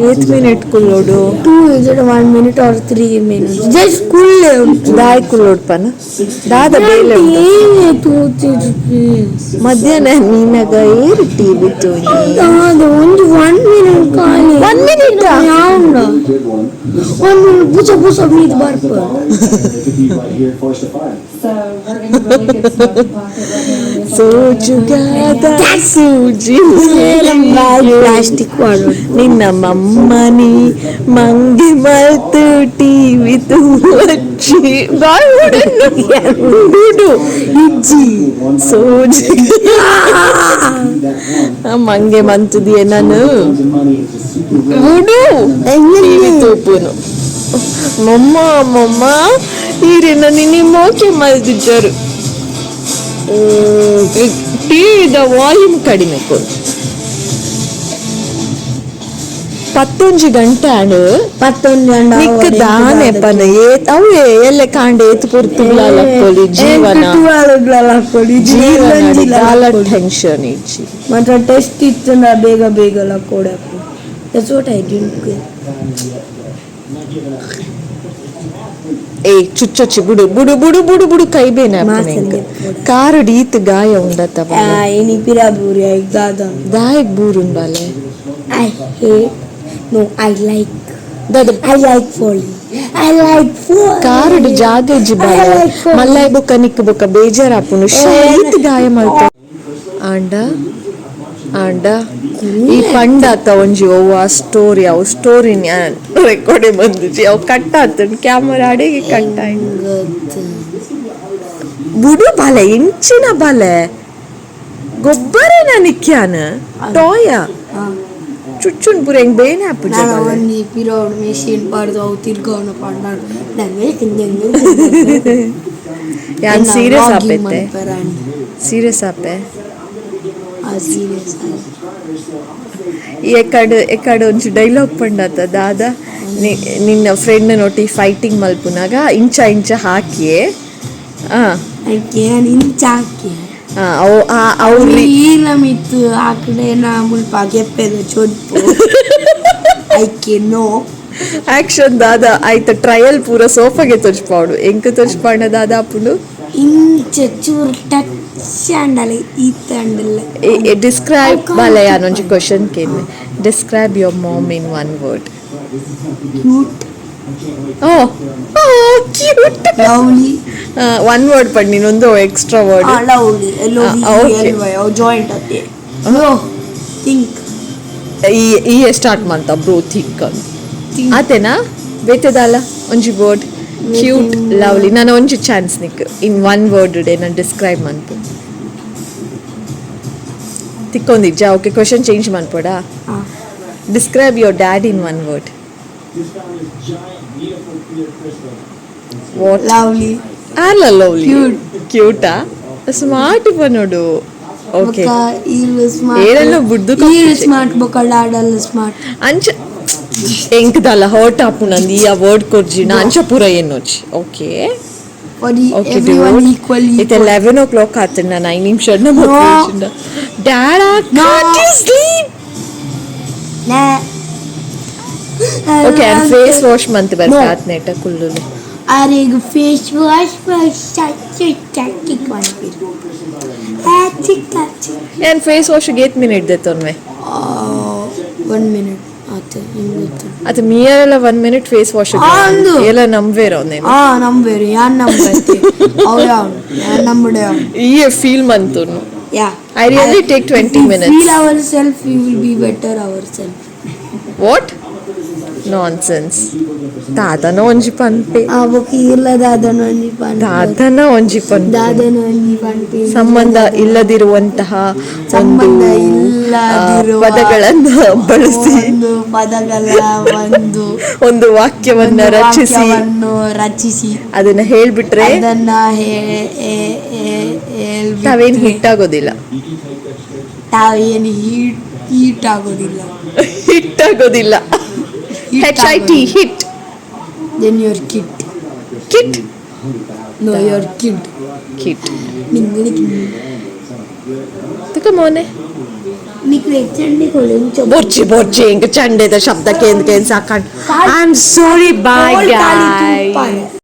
ಏತ್ ಮಿನಿಟ್ ಕುಲ್ಲೋಡು? 2 is it 1 minute or 3 minutes? Just ಕುಲ್ಲೆ. ದಾಯ್ ಕುಲ್ಲೋಡು ಪನ, ದಾದ ಬೇಲೆ ಉಂಡು? ಮಧ್ಯಾಹ್ನ ಮೀನಾಗ ಏರು ಟಿವಿ ತೂನಿ? ಒಂದು 1 ಮಿನಿಟ್ ಖಾಲಿ. 1 minute ಆ? ಯಾವುಂಡ 1 minute ಪುಸ ಪುಸ ಮೀದ್ ಬರ್ಪ. So we're in a really good smoking pocket right now. We have a ಸೋಜುಗಾದ ಸೂಜಿ. ಪ್ಲಾಸ್ಟಿಕ್ ವಾಡು. ನಿನ್ನ ಮಮ್ಮನಿ ಮಂಗಿ ಮಲ್ತು ಟಿವಿ ತೂವಚ್ಚಿ ಬಾಯ್ ಬಿಡು ಇಜ್ಜಿ ಸೋಜಿ ಮಂಗೆ ಮಂತುದಿಯೆ ನಾನು ಬುಡು ಟಿವಿ ತೂಪುನು. ಮೊಮ್ಮ ಮೊಮ್ಮ, ಈರೆನ ನಿನ್ನೆ ಮೋಕೆ ಮಲ್ದಿಜ್ಜರು. ಟಿವಿದ ವಾಲ್ಯೂಮ್ ಕಡಿಮೆ ಕೊಡು. 11 ಗಂಟೆ ಆಂಡ್. 11 ಗಂಡ. ನಿಕ್ ದಾನೆ ಪನ ಏತ್ ಅವು ಎಲ್ಲೆ ಕಾಂಡ ಏತ್ ಪೊರ್ತುಗ್ಲ ಲಕ್ಕೊಲಿ ಜೀವನ. ಜೀವನ ದಾಲ ಟೆನ್ಷನ್ ಇಜ್ಜಿ. ಮಾತ್ರ ಟೆಸ್ಟ್ ಇತ್ತು ನಾ ಬೇಗ ಬೇಗ ಲಕ್ಕೊಡಪ್ಪು. That's what I didn't. ಏ ಚುಚ್ಚೊಚ್ಚಿ, ಬುಡು ಬುಡು ಬುಡು ಬುಡು ಬುಡು, ಕೈ ಬೇನೆ. ಮಾಸಂಗೆ. ಕಾರು ಈತ್ ಗಾಯ ಉಂಡತ್ತ ಬಾಲೆ? ಇನಿ ಪಿರ ಬೂರಿ ದಾದ. ದಾಯಗ್ ಬೂರುನ್ ಬಾಲೆ? I hate, no, I like. ದಾದ? I like falling. I like falling. ಕಾರುಡು ಜಾಗ ಇಜ್ಜಿ ಬಾಲೆ. ಮಲ್ಲಾಯ್ ಬೊಕ್ಕ ನಿಕ್ ಬೊಕ್ಕ ಬೇಜಾರಾಪುಂಡು. ಈತ್ ಗಾಯ ಮಲ್ತ ಆಂಡ ಆಂಡ ಈ ಪಂಡಾತ ಒಂಜಿ ಒವ್ವ ಸ್ಟೋರಿ, ಅವು ಸ್ಟೋರಿ ರೆಕಾರ್ಡ್ ಬಂದಿಜಿ. ಅವು ಕಟ್ ಆತಂಡ್, ಕ್ಯಾಮರಾ ಅಡೆಗೆ ಕಟ್ ಆಯ್ತು. ಬುಡು ಬಾಲೆ, ಎಂಚಿನ ಬಾಲೆ ಗೊಬ್ಬರನ ನಿಕ್ಯಾನ ಟಾಯ ಚುಚ್ಚುನ್ ಪೂರ ಹೆಂಗ್ ಬೇನೆ ಆಪುಜ ನಾನು ಬಾಲೆ? ಒಂಜಿ ಪಿರೋಡ್ ಮೆಷಿನ್ ಪಾಡ್ದು ಅವು ತಿರ್ಗವನ ಪಾಡ್ದು ನಾನು ಯಾನ್ ಸೀರಿಯಸ್ ಆಪೆತ್ತೆ, ಸೀರಿಯಸ್ ಆಪೆ. ಸೀರಿಯಸ್. ಈ ಎಕಡೆ ಎಕಡೆ ಒಂಜಿ ಡೈಲಾಗ್ ಪಂಡತ ದಾದ, ನಿನ್ನ ಫ್ರೆಂಡ್ ನೋಟಿ ಫೈಟಿಂಗ್ ಮಲ್ಪುನಾಗ ಇಂಚ ಇಂಚ ಹಾಕಿಯೇ ಆ. ಏನ್ ಇಂಚ ಹಾಕಿ. ಅವು ಅವ್ರಿ. ಈಲ ಮಿತ್ತು ಆಕಡೆ ನಾ ಮುಲ್ಪ ಗೆಪ್ಪೆದ ಚೊಡ್ಪು ಐಕೆ ನೋ. ಆಕ್ಷನ್ ದಾದ ಆಯ್ತ ಟ್ರಯಲ್ ಪೂರ ಸೋಫಾಗೆ ತೊಜ್ಪಾಡು, ಎಂಕ್ ತೊಜ್ಪಾಂಡ ದಾದ ಆಪುಂಡು? ಇಂಚ ಚೂರು ಟಚ್ ಆಂಡಲ ಈತ ಅಂಡಲ್ಲ. ಡಿಸ್ಕ್ರೈಬ್ ಬಾಲೆ, ಯಾನೊಂಜಿ question ಕೇನ್ವೆ. Describe your mom in one word. Cute. Oh, cute. Lovely. One word ಪಂಡಿ, ಇನ್ನೊಂದು extra word. Lovely, L O V okay. L Y joint ಅತ್ತೆ ಥಿಂಕ್. ಈ ಈ ಸ್ಟಾರ್ಟ್ ಮಂತ ಬ್ರೋ ಥಿಂಕ್ ಆತೇನಾ? ಬೇತೆದಾಲ ಒಂಜಿ ವರ್ಡ್. ಕ್ಯೂಟ್, ಲವ್ಲಿ, ನಾನು ಒಂಜಿ ಚಾನ್ಸ್ ನಿಕ್. ಇನ್ ಒನ್ ವರ್ಡ್ ಡೇ ನಾನು ಡಿಸ್ಕ್ರೈಬ್ ಮನ್ಪು. ತಿಕ್ಕೊಂದಿಜ್ಜಾ? ಓಕೆ, ಕ್ವಶನ್ ಚೇಂಜ್ ಮನ್ಪೋಡಾ? Describe your dad in one word. What? Lovely. ಅಲ್ಲ, ಲವ್ಲಿ. Cute. ಕ್ಯೂಟಾ, ಸ್ಮಾರ್ಟ್ ಪನೋಡು, ಓಕೆ. ಬೊಕ್ಕ ಈಲ್ ಸ್ಮಾರ್ಟ್. ಏರೆಲ್ಲ ಬುಡ್ದು. ಈಲ್ ಸ್ಮಾರ್ಟ್ ಬೊಕ್ಕ ಡಾಡಲ್ ಸ್ಮಾರ್ಟ್. ಅಂಚ ಎಂಕ್ದಲ್ಲ ಹರ್ಟ್ ಆಪುನಂದು ಈ ಆ ವರ್ಡ್ ಕೊರ್ಜಿನ ಅಂಚ ಪೂರ ಎನ್ನೊಚ್ಚಿ, okay. For okay. Everyone equal. ಇತ್ತೆ 11 ಓ ಕ್ಲಾಕ್ ಆತಂಡ, ನಾನು 5 ನಿಮಿಷ. Dad. No. Sleep. Okay, and face wash ಮಂತ್ ಬರ್ಪ ಆತ್ನೇಟ ಕುಲ್ಲುಲು. ಅರೆಗ್ ಫೇಸ್ ವಾಶ್ ಚಿಕ್ ಮಾಡ್ತೀರಿ ಚಿಕ್ಕ. ಯಾನ್ ಫೇಸ್ ವಾಶ್ ಏತ್ ಮಿನಿಟ್ ದೆತ್ತೊನ್ವೆ? 1 ಮಿನಿಟ್ ಆತ ಹಿಂಗ್ ಗೊತ್ತು. ಅದು ಮೀಯರೆಲ್ಲ 1 ಮಿನಿಟ್ ಫೇಸ್ ವಾಶ್. ಅಂದು. ಎಲ್ಲ ನಂಬ್ವೇರ ಒಂದೇನು? ಆ ನಂಬೇರು ಯಾನ್ ನಂಬತ್ತೆ ಅವು ಯಾವ ಯಾನ್ ನಂಬಡೆ. ಈ ಫೀಲ್ ಮಂತುನು. ಯಾ. I really take 20 minutes. Feel ourself, we will be better ourself. What nonsense! ದಾದನ ಒಂಜಿ ಪನ್ಪೆ. ಆ ಬೊಕ್ಕ ಇಲ್ಲ ದಾದನ ಒಂಜಿ ಪನ್ಪೆ. ದಾದನ ಒಂಜಿ ಪನ್ಪೆ. ದಾದನ ಒಂಜಿ ಪನ್ಪೆ. ಸಂಬಂಧ ಇಲ್ಲದಿರುವಂತಹ ಒಂದು ಸಂಬಂಧ ಇಲ್ಲದಿರುವ ಪದಗಳನ್ನು ಬಳಸಿ ಒಂದು ಪದಗಳ ಒಂದು ಒಂದು ವಾಕ್ಯವನ್ನ ಒಂದು ರಚಿಸಿ ವಾಕ್ಯವನ್ನು ರಚಿಸಿ ಅದನ್ನ ಹೇಳ್ಬಿಟ್ರೆ ಅದನ್ನ ತಾವೇನ್ ಹೇಳ್ಬಿಟ್ರೆ ಹಿಟ್ ಆಗೋದಿಲ್ಲ. ತಾವೇನು ಹೀಟ್ ಹೀಟ್ ಆಗೋದಿಲ್ಲ. ಹಿಟ್ ಆಗೋದಿಲ್ಲ. Hit H I T, hit. Then your kit. Kit. No, your kid. Kit. ನಿಂಗಣಿಗೆ. ತುಕ ಮೋನೆ. ನಿಕ್ಲೆ ಚಂಡಿ ಕೊಲೆ. ಬೊರ್ಚಿ ಬೊರ್ಚಿ, ಇಂಕ ಚಂಡೆದ ಶಬ್ದ ಕೇಂದ್ ಕೇಂದ್ ಸಾಕಂಡ್. I am sorry, bye guys.